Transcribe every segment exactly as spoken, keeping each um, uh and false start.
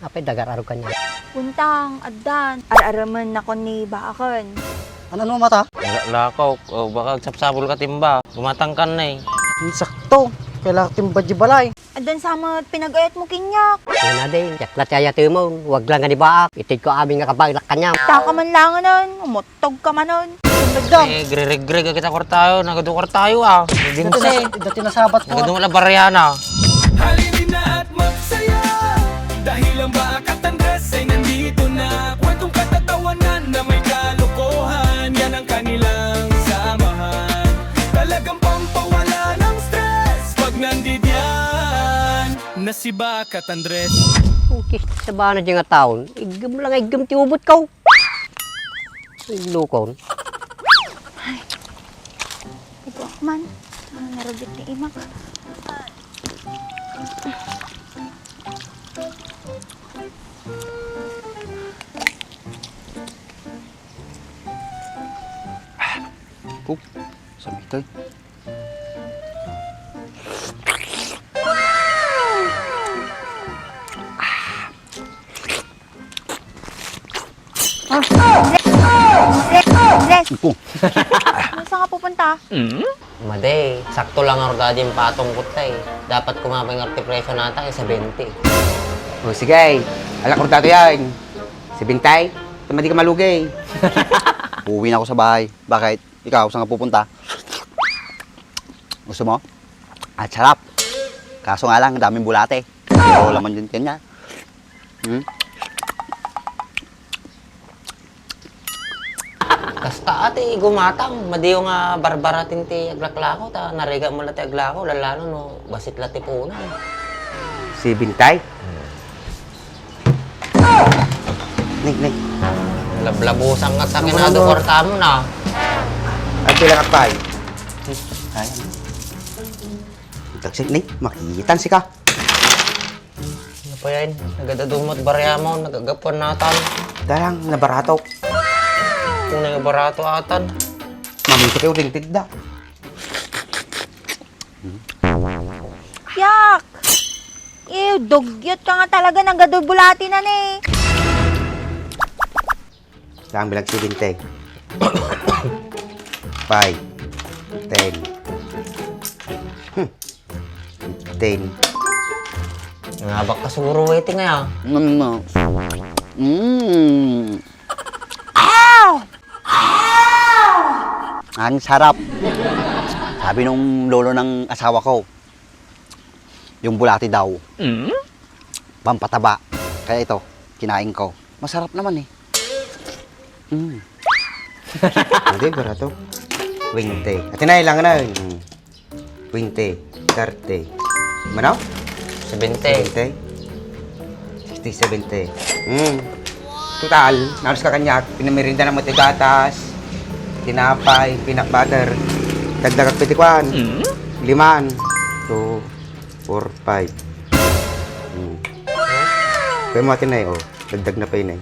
Apay dagar-arog kaniak. Untang, addan. Ar-aramennakon ni Baaken. Ano, ano mata? Wala, lakaw. O, baka agsapsapul ka timba. Gumatang ka na eh. Sakto. Kailangan timba di balay. Addan sa met pinag-ayat mo kaniak. Una din, yaklat yaya timon. Wag lang nga ni Baak. Itid ko amin nga kabaylak kaniak. Taka man langanan. Umot. Tawag ka manen. Sundagdan. Eh, griregreg kita kwartayo. Nagadu kwartayo, ah. Dati Dinse. Nas-, dati nasabat ko. Nagadu mo la barya na. Halina at magsaya. Dahil ang Baak at Andres ay nandito na. Kwentong katatawanan na may kalokohan. Yan ang kanilang samahan. Talagang pampawala ng stress. Pag nandidiyan na si Baak at Andres. Ang kis-, sa bana di nga taon, igem lang, igem ti ubot ko. Iglukon. Ay. Ibuak man. Ang narugit ni imak. Puk, samitay. Andres! Ipo. Saan ka pupunta? Madi, sakto lang nga rugadi yung patong ko, tay. Dapat kumapay nga ti presyo nata kaysa bente. O, sige. Alak rugadi yan. Si Bintay, tama di ka malugi. Uwi na ako sa bahay. Bakit? Ikaw, saan ka pupunta? Gusto mo? At sarap. Kaso nga lang, daming bulate. Pero laman din kanya. Hmm? Kasta ati gumatang, madiyo nga barbaratin ti aglaklako, ta narigat mo la ti aglako, lalano no, basit la ti punan. Si Bintay? Hmm. Nek, nek. Lablabusan ka sa kinado kwarta mo na. Ay, pila ka pay? Ay, tagsik, nek, makitan sika. Ano pa yan? Nagadadumot barya mo, nagagapuan natan. Darang, nabarato. Kung nagabarato atan. Mamito kayo ring tigda. Yak! Ew, dugyot ka nga talaga, nagadu bulati na ni. Saan bilang si Bintay? Five, ten, hmm, fifteen. Nga baka siguro waiting eh, ah. Mm. Mm. Ang sarap. Sabi nung lolo ng asawa ko, yung bulati daw, mm, pampataba. Kaya ito, kinain ko. Masarap naman eh. Mm. Hindi, barato. Twenty. Ate na, ilangan na. Mm. Twenty, thirty. Manaw? Seventy. Seventy? Sixty, seventy. Hmm. Total, naros ka kanya, pinamirinda ng matigatas, tinapay, peanut butter. Dagdag ak piti kwan. Hmm? Liman. Two, four, five. Hmm. Kaya mo atin na eh, oh. Dagdag na pa yun eh.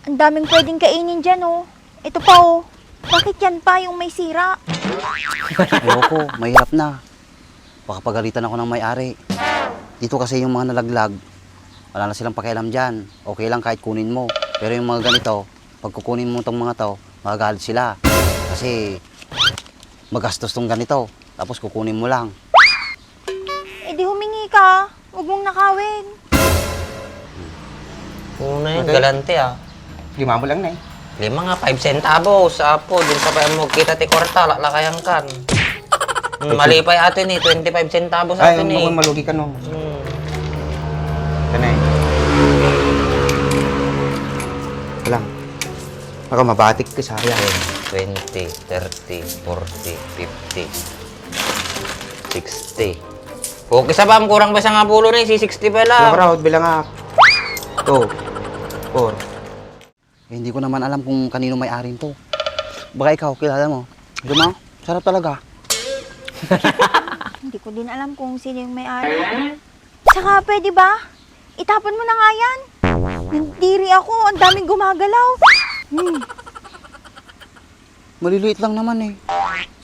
Ang daming pwedeng kainin dyan, oh. Ito pa, oh. Bakit yan pa yung may sira? Ewan ko, mahirap na. Baka pagalitan ako ng may-ari. Dito kasi yung mga nalaglag, wala na silang pakialam dyan. Okay lang kahit kunin mo. Pero yung mga ganito, pag kukunin mo tong mga to, magagalit sila. Kasi magastos tong ganito. Tapos kukunin mo lang. Eh, di humingi ka. Huwag mong nakawin. Una yun, ate, galante, ah. Lima mo lang na eh. Lima nga, five centavos. Apo, din sa pa mo kita ti kwarta, laklakayan kan. Hmm, mali pa yung atin eh, twenty-five centavos. Ay, atin eh. Malugi ka, no? Hmm. Ito na eh. Lang. Ako, mabatik ka, sayang. Twenty, thirty, forty, fifty, sixty. Okay, sa bam, kurang pa sa nga pulo na, si sixty pa lang. Yung crowd, bilang nga. Two, four. Eh, hindi ko naman alam kung kanino may-ari to. Baka ikaw, kilala mo. Di ba? Sarap talaga. Hindi ko din alam kung sino yung may-ari. Tsaka, pwede ba? Itapon mo na nga yan. Nandiri ako. Ang daming gumagalaw. Hmm. Maliliit lang naman eh.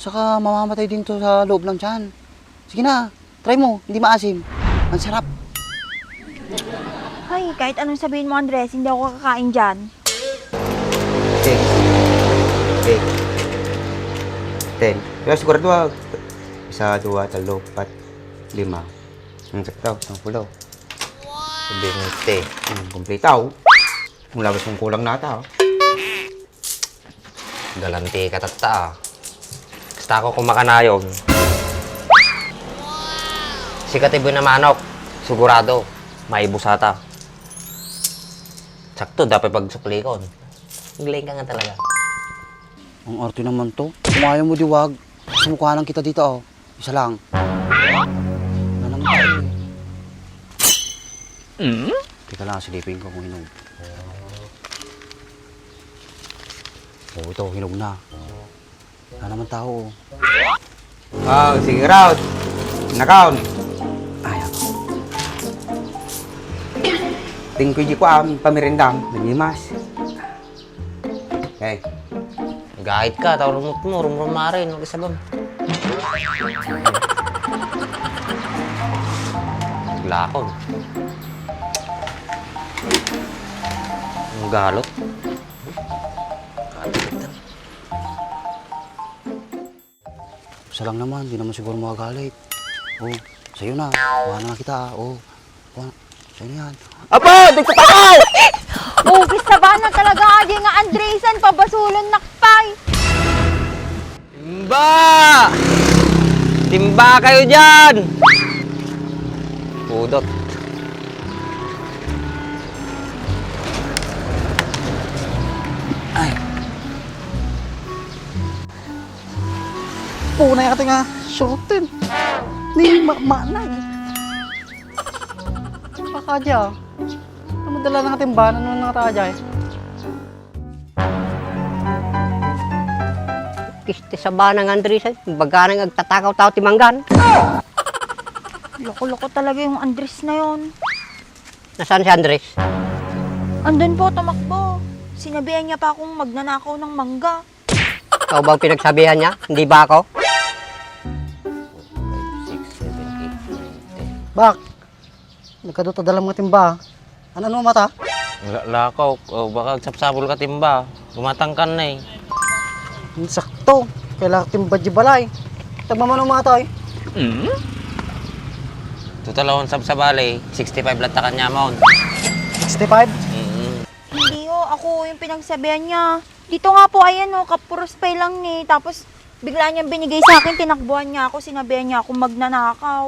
Saka mamamatay din to sa loob ng tiyan. Sige na, try mo. Hindi maasim. Ang sarap. Ay, kahit anong sabihin mo, Andres, hindi ako kakain dyan. Ten. Ten. Ten. Pero sigurado, ah. Isa, dua, talo, apat, lima. Ang sakto, sampulo. Bente. Hmm, kumpleta, oh. Kung labas mong kulang nata, oh. Galante ka tatta, ah. Basta ako kumakanayon. Sika ti buena manok, sigurado, maibusata. Sakto, dapat pagsuklikon. Galing ka nga talaga. Ang arte naman to. Kung ayaw mo diwag, sumukanan kita dito, oh. Isa lang. Ano naman tayo, eh? Mm? Teka lang, silipin ko kung hinog. Oh, ito, hinog na. Ano naman tao, oh. Oh, sige, Rod. Nakaon. Ay, ako. Tingko di ko ang pamirindam. Nanimas. Okay. Gahit ka, tao rumot mo, rumrumaren, no, kasabam. Lakon. Ang galot. Isa lang naman, di naman siguro makagalit. Oh, sa'yo na. Kuha na nga kita, ah. Oh, kuha. Sa'yo na yan. Apo! Dito ka! Oh, kista ba na talaga, adi nga Andresan, pabasulon nakpay. Timba! Timba kayo dyan! Pudot. Ay. Punay ate nga shorten. Ni ma manay. Pakadya. Ano dala nga timbanan mo nga tayo? Kisti sabana nga Andres, ay. Baga nang agtatakaw tao ti manggan. Loko-loko talaga yung Andres na yon. Nasaan si Andres? Andun po, tumakbo. Sinabihan niya pa akong magnanakaw ng mangga. Ikaw bang pinagsabihan niya? Hindi ba ako? Six, seven, eight, nine, ten. Bak, nagkaduta dalam nga timba. Ano, ano mata? La-, lakaw, oh, baka agsapsapul ka timba. Gumatang ka na eh. Sakto. Kailangan timba di balay. Tagmamano mata eh. Mm? Total, on sabsabali, sixty-five latta kanyamon. Sixty-five? Mm. Hindi, oh. Ako yung pinagsabihan niya. Dito nga po, ayan, oh, kapuros pa lang ni. Tapos, bigla niyang binigay sa akin, tinakbuhan niya ako, sinabihan niya ako magnanakaw.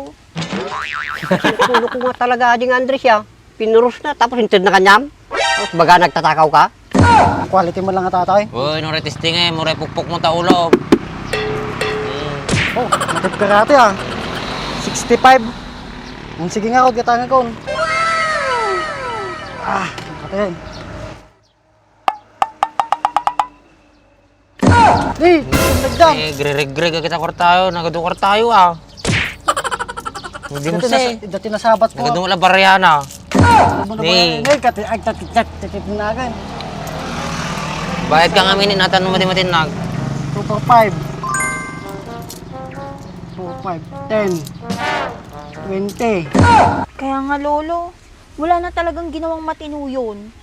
Ulo ko nga talaga, ading Andres, ya. Pinurus na, tapos inted na kanyam. Tapos baga nagtatakaw ka? Ang quality mo lang nga tatay. Uy, no, testing eh, mura pukpok mo ta ulo. Mm. Oh, matipirate ah. Sixty-five. Ang sige nga, kod katangan ko. Ah, matay. Eh, nagdam. Eh, gre-regre ka kita kwartayo, nagadukar tayo ah. Hindi mo Dati sa, nasa-, dati nasabat ko. Nagadukar la Bariana. Ano ba Ni. Ngayon, kati-, ay, tati-, tat-, tati-, tinagan. Bayad ka nga mini, natan mo mati-mati nag. Two four five. Two five, ten, twenty. Kaya nga, Lolo, wala na talagang ginawang matino yun.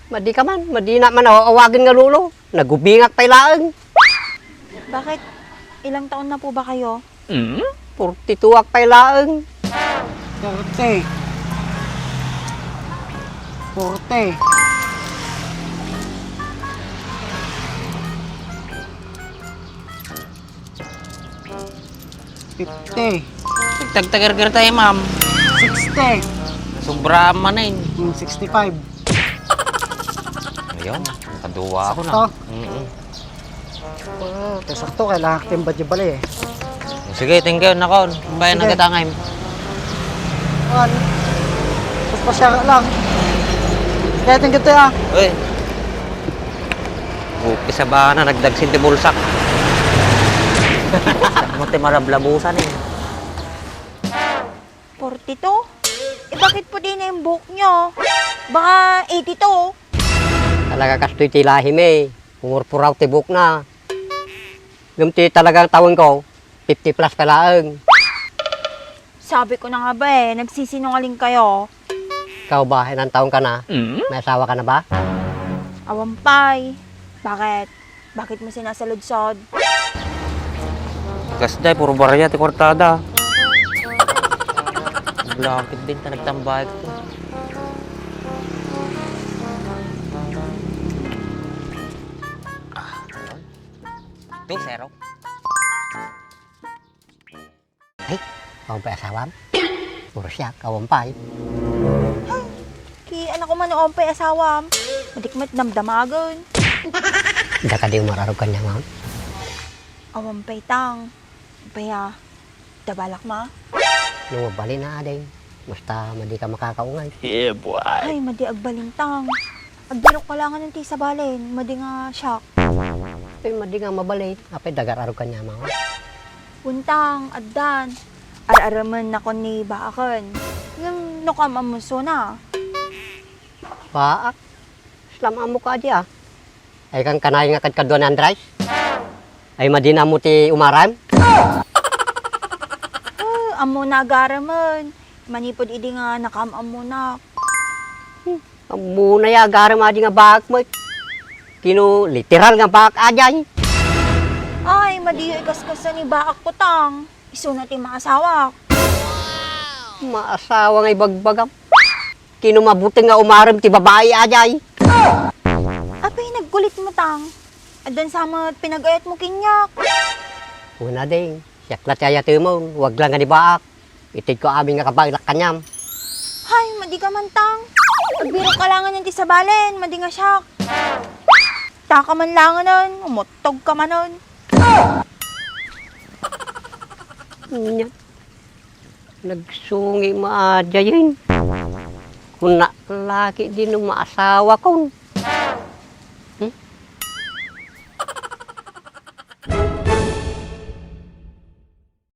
Madi ka man, madi na man aw-awagin nga lolo. Nagubingak pay laeng. Bakit? Ilang taon na po ba kayo? Mm? Forty-two ak pay laeng. Forty. Forty. Fifty. Tagtagargar tayo, ma'am. Sixty. Sobra man eh. Hmm, sixty-five. Ayun, nakaduwa ako na. Sakto. Mm-mm. Oh, kaya sakto, kailangan ko yung badya bali eh. Sige, thank you, nakon. Bayan Sige. na kita ngayon. Kuan. Paspasyara lang. Kaya tingkit tayo ah. Uy. Buki sa bana, nagdagsin ti bulsak. Bulsak mo ti malablabusan eh. Forty-two? Eh, bakit puti na yung buhok nyo? Baka eighty-two. Talaga kastoy ti lahim eh. Pumurpuraw ti buhok na. Ngem ti talagang tawen ko, fifty plus ka laeng. Sabi ko na nga ba eh, nagsisinungaling kayo. Ikaw ba, ilan taon ka na? Mm? May asawa ka na ba? Awan pay. Bakit? Bakit mo sinasaludsod? Kasdiay, puro barya ti kwartada. Blanket din, ta nagtambay ko. Two zero. Ay, awan pay asawam? Puro siak, awan pay. Ki, anak ko man, awan pay asawam. Madik met damdamagen. Daka di umararog kaniak, ma'am? Awan pay, tang. Awan pay, ah. Dabalak ma? No, mabalin na, ading. Basta madi ka makakaungay. Yeah, boy. Ay, madi agbalin, tang. Agbirok ka langen ti sabalen, madi nga siak. Ay, madi nga mabalin. Apay, dagar-arog kaniak, ma'am? Untang, addan. Ar-aramennakon ni baaken. Ngem no kaam-ammon sona? Baak? Slam ammo ka adi, ah. Ay, kan kanayon nga kadkadua ni Andres? Ay, madi nga ammo ti umaram? Ah, ammona agaramen. Manipud idi nga nakaam-ammonak. Hmm, ammona ya agaram adi nga baak met. Kino literal nga baak adi ay. Ay, madiyo ikaskas ni baak ko, tang. Isuna ti maasawak. Maasawa nga ibagbagam. Kino mabuteng nga umaram ti babai adi ay. Apay, nagkulit mo, tang. Addan sa met pinag-ayat mo kaniak. Una, ding. Siak la ti ayatemon, wag lang nga ni baak. Itedko amin nga kabaelak kaniam. Hay, madi ka man, tang. Agbirok ka langen ti sabalen, madi nga siak. Taka man langen, umuttog ka manen. Nya. Nagsungi maadiayen. Kuna laki di no maasawakon. Hmm?